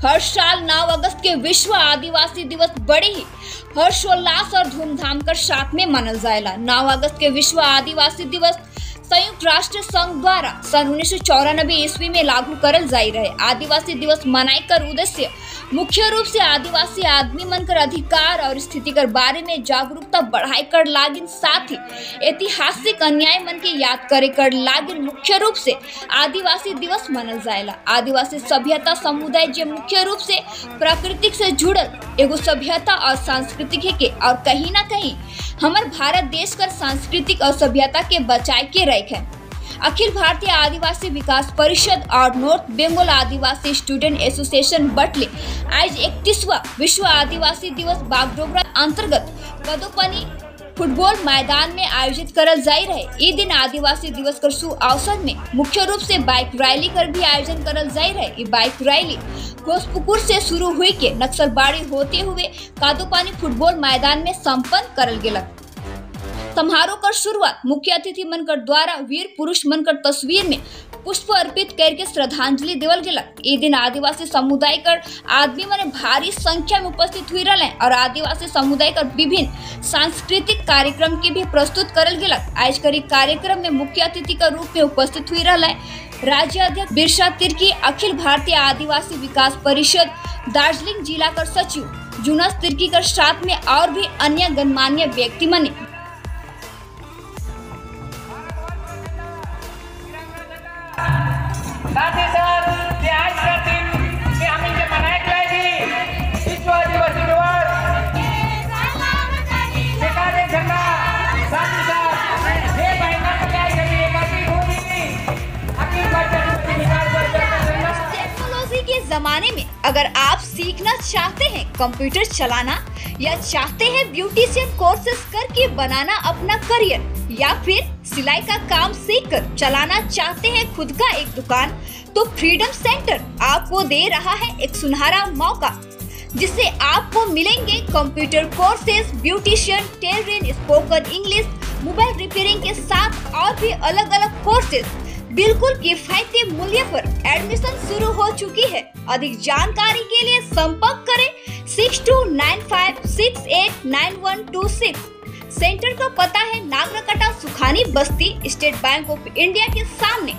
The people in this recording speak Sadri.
हर साल 9 अगस्त के विश्व आदिवासी दिवस बड़े ही हर्षोल्लास और धूमधाम कर साथ में मनल जाएला। 9 अगस्त के विश्व आदिवासी दिवस संयुक्त राष्ट्र संघ द्वारा सन 1994 ईस्वी में लागू करल जाई रहे। आदिवासी दिवस मनाए कर उद्देश्य मुख्य रूप से आदिवासी आदमी मन कर अधिकार और स्थिति कर बारे में जागरूकता बढ़ाए कर लागिन, साथ ही ऐतिहासिक अन्याय मन के याद करे कर लागिन मुख्य रूप से आदिवासी दिवस मनल जाएला। आदिवासी सभ्यता समुदाय जो मुख्य रूप से प्राकृतिक से जुड़ल एगो सभ्यता और सांस्कृतिक है के और कहीं ना कहीं हमार भारत देश कर सांस्कृतिक और सभ्यता के बचाए के रखे है। अखिल भारतीय आदिवासी विकास परिषद और नॉर्थ बंगाल आदिवासी स्टूडेंट एसोसिएशन बटले आज 31वां विश्व आदिवासी दिवस बागडोगरा अंतर्गत कदोपनी फुटबॉल मैदान में आयोजित करल जाई रहे। ई दिन आदिवासी दिवस कर सु अवसर में मुख्य रूप से बाइक रैली कर भी आयोजन करल जाई रहे। ई बाइक रैली घोषपुकुर से शुरू हुई के नक्सलबाड़ी होते हुए कादोपानी फुटबॉल मैदान में संपन्न करल गेलक। समारोह कर शुरुआत मुख्य अतिथि मनकर द्वारा वीर पुरुष मनकर तस्वीर में पुष्प अर्पित करके श्रद्धांजलि देवल गेलक। ई दिन आदिवासी समुदाय कर आदमी मने भारी संख्या में उपस्थित हुई रहे और आदिवासी समुदाय कर विभिन्न सांस्कृतिक कार्यक्रम के भी प्रस्तुत करल गेलक। आज कर कार्यक्रम में मुख्य अतिथि के रूप में उपस्थित हुई रहे राज्य अध्यक्ष बिरसा तिर्की, अखिल भारतीय आदिवासी विकास परिषद दार्जिलिंग जिला कर सचिव जुनस तिर्की कर साथ में और भी अन्य गणमान्य व्यक्ति मने। साथ ही साथ ये आज का दिन कि हम इनके मनाए जाएगी विश्व आदिवासी दिवस झंडा। साथ ही साथ ये महीना टेक्नोलॉजी के जमाने में अगर आप सीखना चाहते हैं कंप्यूटर चलाना या चाहते हैं ब्यूटिशियन कोर्सेज करके बनाना अपना करियर या फिर सिलाई का काम सीखकर चलाना चाहते हैं खुद का एक दुकान, तो फ्रीडम सेंटर आपको दे रहा है एक सुनहरा मौका, जिससे आपको मिलेंगे computer courses, beautician, tailoring, spoken English, mobile repairing के साथ और भी अलग अलग कोर्सेज बिल्कुल किफायती मूल्य पर। एडमिशन शुरू हो चुकी है। अधिक जानकारी के लिए संपर्क करें 6295689126। सेंटर का पता है नागरकटा सुखानी बस्ती, स्टेट बैंक ऑफ इंडिया के सामने।